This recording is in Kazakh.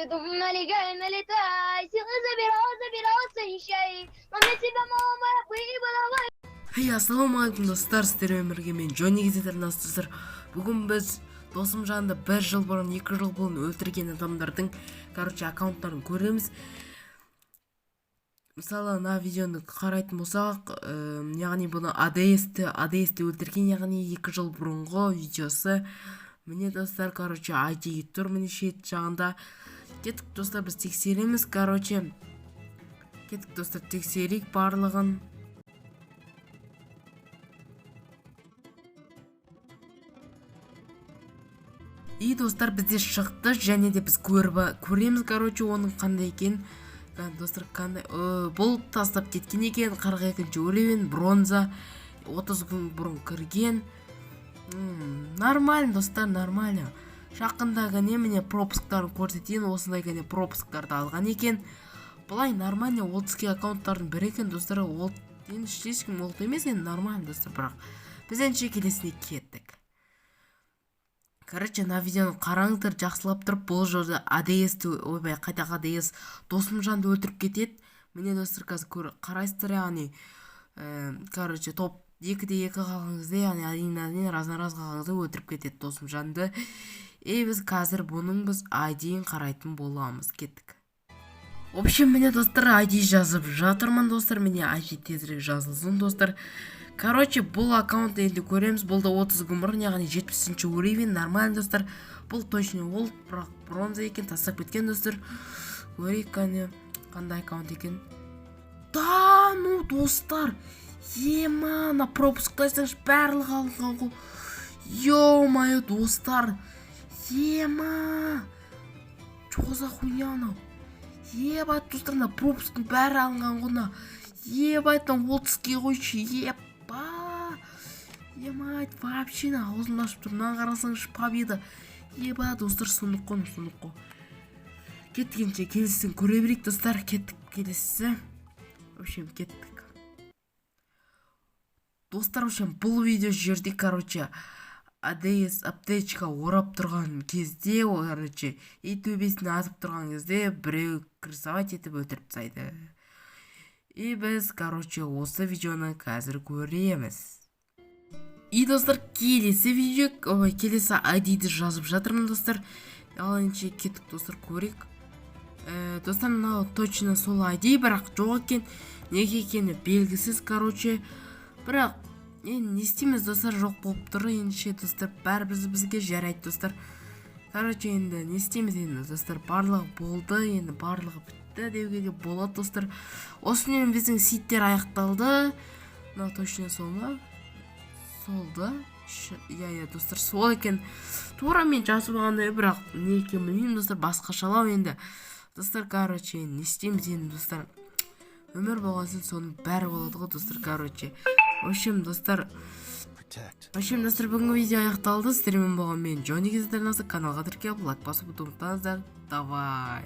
Дум, налегай, налетай, силы забирал, забирал, защищай. Но для тебя мама выбрала. Хей, ассалаумағалейкум, достар! Сіздермен бірге мен, Джонни Гизет арнасы. Достар, бүгін біз Досымжанды бір жыл бұрын, 2 жыл бұрын өлтірген адамдардың, короче, аккаунттарын көреміз. Мысалы, мына видеоны қарайтын болсақ, яғни бұны АДС-ті өлтірген, яғни 2 жыл бұрынғы видеосы. Міне, достар, короче, ID тұр, міне, шет жағында. Кеттік, достар, біз тексереміз. Короче, кеттік, достар, тексерейік барлығын. И, достар, бізде шықты және де біз көреміз, короче, оның қандай екенін. Достар, қандай? Бұл тастап кеткен екен, 42 уровень, бронза, 30 күн бұрын кірген. Нормально, достар, нормально. Жақында ғана, міне, пропусктарын көрсетейін, осындай ғана пропусктарды алған екен. Былай нормально, олдский аккаунттардың бірі екен, достар. Ол енді ешкім олд емес енді, нормально, достар. Бірақ біз ендеше келесіне кеттік. Короче, мына видеоны қараңыздар жақсылап тұрып. Бұл жерде АДС, ойбай, қайдағы АДС, Досымжанды өлтіріп кетеді. Міне, достар, қазір қарайсыздар, яғни короче, топ 2-де 2 қалған кезде, яғни один на один, раз на раз қалған кезде өлтіріп кетеді Досымжанды. И біз қазір бұның біз ID-ін қарайтын боламыз. Кеттік. В общем, міне, достар, ID жазып жатырмын, достар. Міне, ID тезірек жазылсын, достар. Короче, бұл аккаунт енді көреміз. Бұл да 30 күн бұрын, яғни 70 уровень, нормально, достар. Бұл точно ол, бірақ бронза екен, тастап кеткен, достар. Көрейік, кәне, қандай аккаунт екен. Да ну, достар, ема, мына пропуск айтсаңшы, барлығы алынған ғой. Ё-моё, достар, ема, чё за хуйня мынау? Ебать, достар, мына пропусктың бәрі алынған ғой мына. Ебать, мына 30 қойшы, еба, ебать, вообще мына аузымды ашып тұр. Мынаны қарасаңшы, победа. Еба, достар, сұмдық қой, сұмдық қой. Кеттік, келесісін көре берейік, достар. Кеттік, келесісі. В общем, кеттік, достар. В общем, бұл видео жерде, короче, АДС аптечка орап тұрған кезде, короче, и төбесіне атып тұрған кезде біреу крысовать етіп өлтіріп тастайды. И біз, короче, осы видеоны қазір көреміз. И, достар, келесі видео, ой, келесі ID-ді жазып жатырмын, достар. Ал ендеше кеттік, достар, көрейік. Достар, мынау точно сол ID, бірақ жоқ екен. Неге екені белгісіз, короче. Бірақ енді не істейміз, достар, жоқ болып тұр. Ендеше, достар, бәрібір бізге жарайды, достар. Короче, енді не істейміз енді, достар? Барлығы болды, енді барлығы бітті деуге де болады, достар. Осымен біздің ситтер аяқталды. Мынау точно сол ма? Сол да. Иә, достар, сол екен. Тура мен жазып алғандай, бірақ не екенін білмеймін, достар, басқашалау енді. Достар, короче, не істейміз енді, достар? Өмір болған соң соның бәрі болады ғой, достар, короче. В общем, достар, в общем, достар, бүгінгі видео аяқталды. Сіздермен болған мен, Джонни Гизет арнасы. Каналға тіркеліп, лайк басуды ұмытпаңыздар. Давай.